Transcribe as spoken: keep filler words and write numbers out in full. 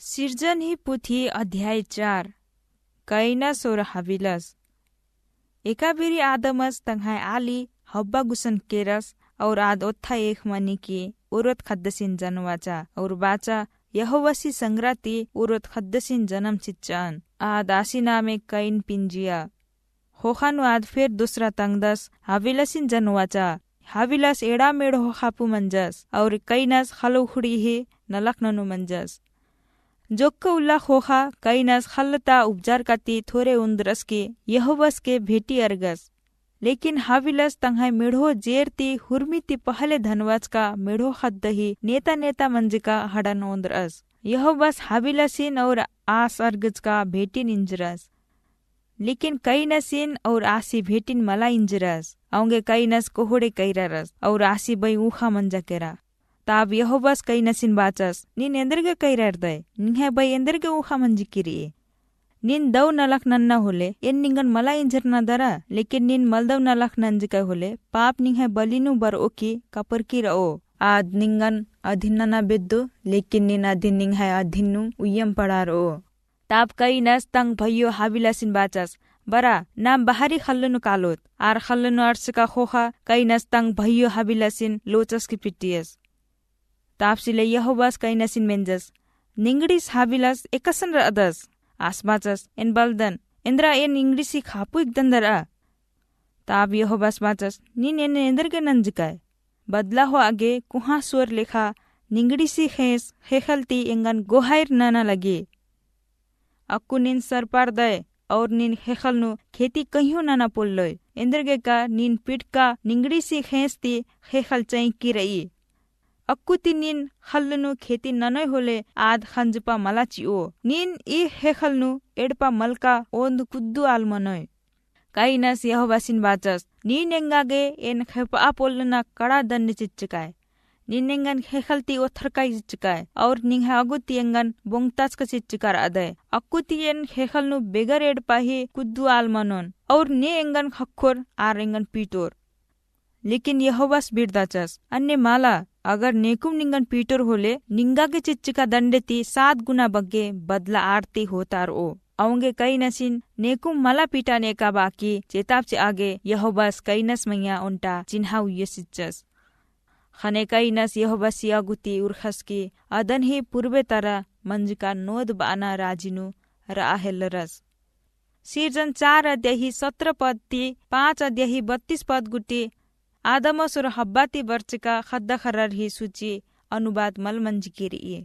सिरजन ही पुथी अध्याय चार। कयिनस और हाबिलस। एका बेरी आदमस तंग्है आली हब्बा गुसन केरस, और आद ओत्था एख़ मनी की उर्वत ख़द्दसिन जनवाचा, और बाचा, यहोवासी संग्रा ती उर्वत ख़द्दसिन जनम चिच्चन। आद आसी नामे कयिन पिंजिया। ख़ोख़ा नू आद फेर दुसरा तंगदस, हाबिलसिन जनवाचा। हाबिलस एड़ा मेड़हो ख़ापू मंजस, और कयिनस ख़ल्ल उखड़ी ही नलख ननू मंजस। जोक्क उल्ला ख़ोख़ा कयिनस ख़ल्ल ता उपजारका ती थोरे ओन्द्रस की यहोवास के भेटी अरगस। लेकिन हाबिलस तंग्है मेड़हो जेर ती हुरमी ती पहले धनवाचका मेड़हो ख़द्द ही नेता नेता मंजका हड़न ओन्द्रस। यहोवास हाबिलसिन और आस अरगचका भेटिन इंजरस। लेकिन कयिनसिन और आसी भेटिन मला इंजरस। औंगे कयिनस कोहड़े कइरारस और आसी बई ऊख़ा मंजा केरा। ताब यहोवास कयिनसिन बाचस, नीन एन्देरगे कइरारदय? निंग्है बई एन्देरगे ऊख़ा मंजकी रई? नीन दौ नलख नन्ना होले, एन निंगन मला इंजरना दरा, लेकिन नीन मलदौ नलख नंजकय होले, पाप निंग्है बली नू बरओ की कपरकी रओ। आद निंगन अदिन नना बेद्दो, लेकिन नीन अदिन निंग्है अदिन नू उइयम पड़ारओ। ताब कयिनस तंग भइयो हाबिलसिन बाचस, बरा, नाम बहारी ख़ल्ल नू कालोत। आर ख़ल्ल नू अरसका ख़ोख़ा कयिनस तंग भइयो हाबिलसिन लोचस की पिटियस। ताबसी ले यहोवास कयिनसिन मेंजस, निंगड़ीस हाबिलस एकसन रअदस? आस बाचस, एन बलदन, एन्दरा एन निंगड़ीसी ख़ापू इकदन दरा। ताब यहोवास बाचस, नीन एन्ने एन्देरगे नंजकय? बदला होआ गे कोहाँ सुअर लेखा निंगड़ीसी ख़ेंस ख़ेख़ल ती एंगन गोहाइर नना लगी। अक्कु नीन सरपारदय और नीन ख़ेख़ल नू खेती कहियो नना पोल्लोय। एन्देरगे का नीन पिटका निंगड़ीसी ख़ेंस ती ख़ेख़ल चैंकी रई। अक्कु ती नीन ख़ल्ल नू खेती ननोय होले आद ख़ंजपा मला चिओ। नीन ई ख़ेख़ल नू एड़पा मलका ओन्द कुद्दू आल मनोय। कयिनस यहोवासिन बाचस, नीन एंगा गे एन ख़ेपआ पोल्लना कड़ा दंड चिच्चकय। नीन एंगन ख़ेख़ल ती ओथरकय चिच्चकय, और निंग्है अगु ती एंगन बोंगताचकय चिच्चका रअदय। अक्कु ती एन ख़ेख़ल नू बेगर एड़पा ही कुद्दू आल मनोन, और ने एंगन ख़क्खोर आर एंगन पीटोर। लेकिन यहोवास बिरदाचस, अन्ने मला, अगर नेकुम निंगन पीटोर होले, निंगा गे चिच्चका दंडे ती सात गुना बग्गे बदला आर ती होतारओ। औंगे कयिनसिन नेकुम मला पीटा नेका बाकी चेताब चिआ गे यहोवास कयिनस मइय्याँ ओन्टा चिन्हा उइय्यस चिच्चस। ख़ने कयिनस यहोवासी अगु ती उरख़स की अदन ही पूर्बे तरा मंजका नोद बअना राजी नू रआ हेलरस। सिरजन चार अध्याय ही सतरा पद ती पाँच अध्याय ही बत्तीस पद गुट्ठी आदमस और हब्बा ती बरचका ख़द्द ख़र्रर ही सूची अनुबाद मल मंजकी रई।